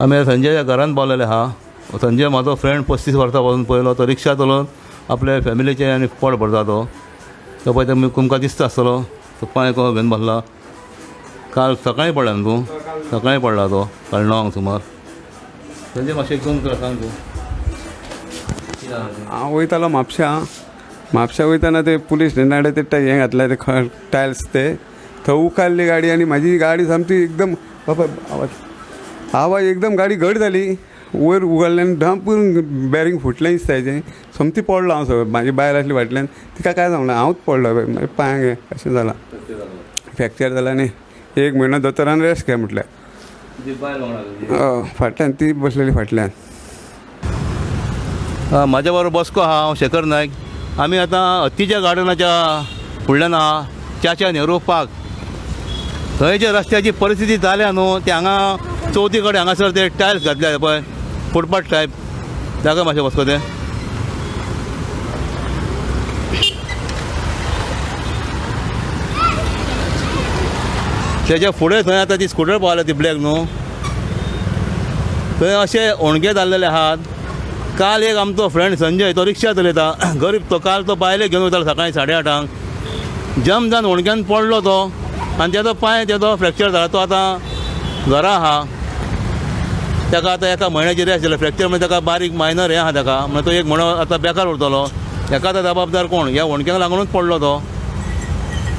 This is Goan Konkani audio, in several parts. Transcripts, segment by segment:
आमी संजयच्या घरान पावलेले आहा. संजय म्हाजो फ्रेंड 35 वर्सां पासून पयलो तो रिक्षा चलोवन आपले फॅमिलीचे आनी पोट भरता. तो तो पळय तुमकां दिसता आसतलो, तो पांय कसो घेवन बसला. काल सकाळीं पडला न्हू तूं? सकाळीं पडला तो, काल 9 सुमार. संजय मातशें एक दोन उतरां सांग तूं. हांव वयतालो म्हापश्यां. म्हापश्यां वयताना ते पुलीस स्टेशना कडेन ते हें घातलें ते टायल्स, ते थंय उखाल्ली गाडी आनी म्हाजी गाडी सामकी एकदम बाबा आवाज आवाज एकदम गाडी घट जाली. वयर उगडलें आनी ढांप करून बॅरींग फुटलें दिसता हेजें. सोमती पडलो हांव सगळें. म्हाजी बायल आसली फाटल्यान, तिका कांय जावंक ना, हांवूच पडलो. मागीर पांयांक अशें जालां, फ्रॅक्चर जालां आनी 1 म्हयनो दोतोरान रेस्ट घे म्हटलें. फाटल्यान ती बसलेली फाटल्यान. म्हाज्या बरोबर बॉस्को आहा, हांव शेखर नायक. आमी आतां हत्तीच्या गार्डनाच्या फुडल्यान आहा, चाचा नेहरू पार्क. थंय जे रस्त्याची परिस्थिती जाल्या न्हू, ते हांगा चवथी कडेन हांगासर ते टायल्स घातले पळय, फुटपाथ टायप. जागा मातशें बॉस्को तें. तेच्या फुडें थंय आतां ती स्कुटर पावल्या ती ब्लॅक न्हू, थंय अशे ओणके जाल्लेले आहात. काल एक आमचो फ्रेंड संजय, तो रिक्षा चलयता, गरीब तो, काल तो बायलेक घेवन वयतालो सकाळीं 8:30 जम जावन ओणक्यान पडलो तो आनी तेजो पांय तेजो फ्रॅक्चर जाला. तो आतां घरा आहा. ताका आतां 1 म्हयन्याची रेस्ट दिल्या. फ्रॅक्चर म्हणजे ताका बारीक मायनर हें आहा ताका, म्हणजे तो 1 म्हयनो आतां बेकार उरतलो. हेका आतां जबाबदार कोण? ह्या ओणक्यांक लागुनूच पडलो तो.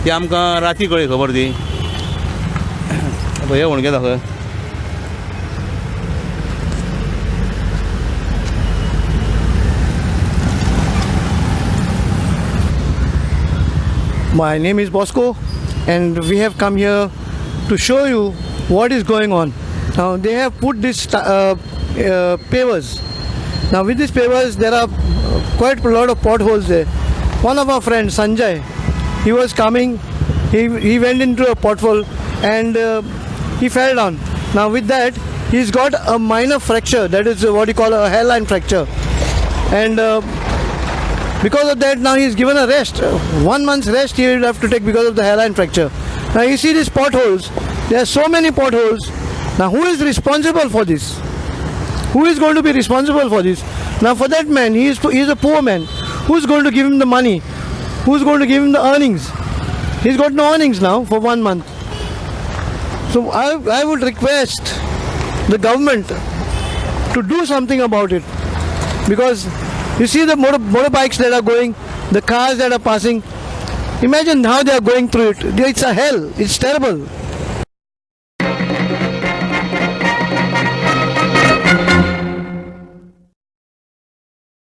ती आमकां राती कळ्ळी खबर ती. हे ओणके दाखय. My name is Bosco and we have come here to show you what is going on. Now they have put this pavers. Now with these pavers there are quite a lot of potholes there. One of our friends, Sanjay, he was coming, he went into a pothole and he fell down. Now with that he's got a minor fracture, that is what you call a hairline fracture. And because of that now he is given a rest. 1 month's rest he will have to take because of the hairline fracture. Now you see these potholes, there are so many potholes. Now who is responsible for this? Who is going to be responsible for this? Now for that man, he is a poor man. Who is going to give him the money? Who is going to give him the earnings? He's got no earnings now for 1 month. So I would request the government to do something about it, because you see the motorbikes that are going, the cars that are passing. Imagine how they are going through it. It's a hell. It's terrible.